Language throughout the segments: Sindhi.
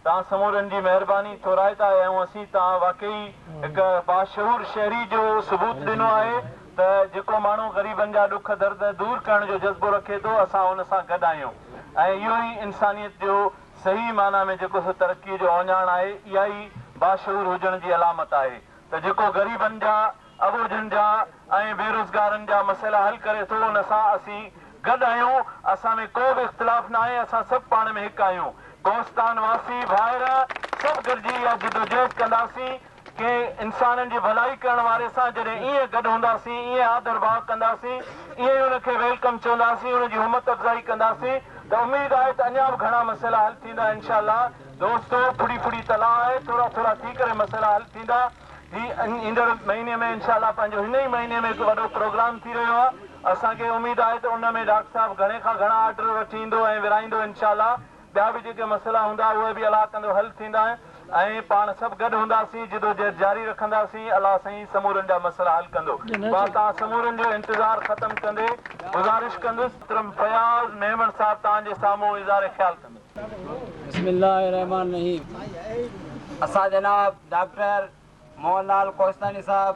توهان سمورن جي مهرباني ٿورائتا آهيون اسين توهان واقعي هڪ باشعور شهري جو ثبوت ڏنو آهي ته جيڪو ماڻهو غريبن جا ڏک درد دور ڪرڻ جو جذبو رکي ٿو اسان ان سان گڏ آهيون ۽ اهو ئي انسانيت جو صحيح معنيٰ ۾ جيڪو سو ترقي جو اهڃاڻ آهي اها ئي باشعور هجڻ جي علامت آهي ته جيڪو غريبن جا اٻوجهن جا ۽ بيروزگارن جا مسئلا حل ڪري ٿو ان سان اسين گڏ آهيون اسان ۾ ڪو به اختلاف ناهي اسان سڀ پاڻ ۾ هڪ آهيون ڪوهستان واسي ڀائر سڀ گڏجي اها جدوجهد ڪنداسين ڪنهن انسانن جي ڀلائي ڪرڻ واري سان جڏهن ائين گڏ هونداسين ائين آڌر ڀاء ڪنداسين ائين ئي ان کي welcome چونداسين ان جي همت افزائي ڪنداسين ته اميد آهي ته اڃا به گهڻا مسئلا حل ٿيندا انشاء الله دوستو ڦڙي ڦڙي تلاء آهي ٿورا ٿورا ٿي ڪري مسئلا حل ٿيندا. هي ايندڙ مهيني ۾ انشاء الله پنهنجو هن ئي مهيني ۾ هڪ وڏو پروگرام ٿي رهيو آهي اسان کي اميد آهي ته ان ۾ ڊاڪٽر صاحب گهڻي کان گهڻا آرڊر وٺي ايندو ۽ ورهائيندو انشاء الله ٻيا به جيڪي مسئلا هوندا اهي به الله ڪندو حل ٿيندا ۽ پاڻ سڀ گڏ هونداسين جدوجهد جاري رکنداسين الله سائين سمورن جا مسئلا حل ڪندو مان توهان سمورن جو انتظار ختم ڪندي گذارش ڪندس محترم فياض ميمڻ صاحب توهان جي سامهون اظهار خيال ڪندو. بسم الله الرحمٰن الرحيم اسان جناب ڊاڪٽر موهن لال ڪوهستاني صاحب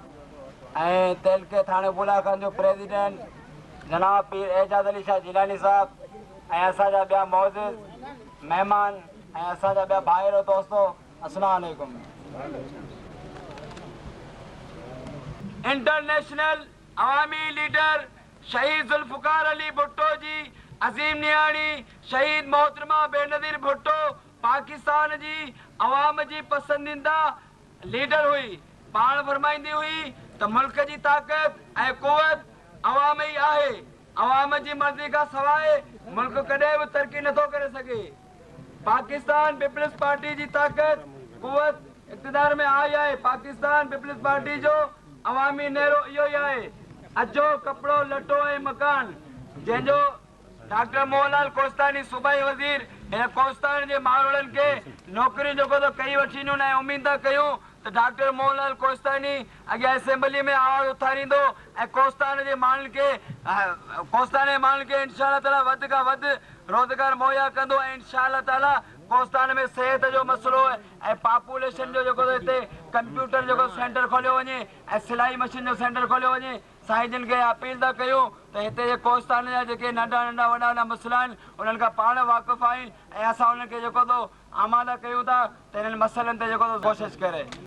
۽ تعلقي ٿاڻي بولا خان جو پريزيڊنٽ جناب پير اعجاز علي شاهه جيلاني صاحب ۽ اسان جا ٻيا معزز مهمان ۽ اسان جا ٻيا ڀائر دوستو السلام عليڪم. انٽرنيشنل عوامي ليڊر شهيد ذوالفقار علي ڀٽو جي عظيم نياڻي شهيد محترمه بينظير ڀٽو پاڪستان جي عوام جي پسنديده ليڊر هئي. پاڻ فرمائيندي هئي ته ملڪ جي طاقت ۽ قوت عوام ئي آهي. عوام جي مرضي کان سواء ملڪ ڪڏهن به ترقي نٿو ڪري سگهي. پاڪستان پيپلز پارٽي جي طاقت، قوت، اقتدار ۾ آئي آهي. پاڪستان پيپلز پارٽي جو عوامي نعرو اهو ئي آهي، اجهو، ڪپڙو، لٽو ۽ مڪان، جنهن جو ڊاڪٽر موهن لال ڪوهستاني صوبائي وزير هن ڪوهستان جي ماروئڙن کي نوڪريون جيڪو ته ڪئي وٺي ڏنيون ۽ اميد ٿا ڪيون ته ڊاڪٽر موهن لال ڪوهستاني اڳيان اسيمبلي ۾ آواز اٿاريندو ۽ ڪوهستان جي ماڻهن کي ڪوهستان جي ماڻهن کي انشاء الله تعالي وڌ کان وڌ روزگار مهيا ڪندو ۽ انشاء الله تعالي ڪوهستان ۾ صحت جو مسئلو ۽ پاپوليشن جو جيڪو هتي ڪمپيوٽر جيڪو سينٽر کوليو وڃي ۽ سلائي مشين جو سينٽر کوليو وڃي سائين جن کي اپيل ٿا ڪيون ته هتي جي ڪوهستان جا جيڪي ننڍا ننڍا وڏا وڏا مسئلا آهن انهن کان پاڻ واقف آهن ۽ اسان انهن کي جيڪو سو آماده ڪيون ٿا ته انهن مسئلن تي جيڪو سو ڪوشش ڪري.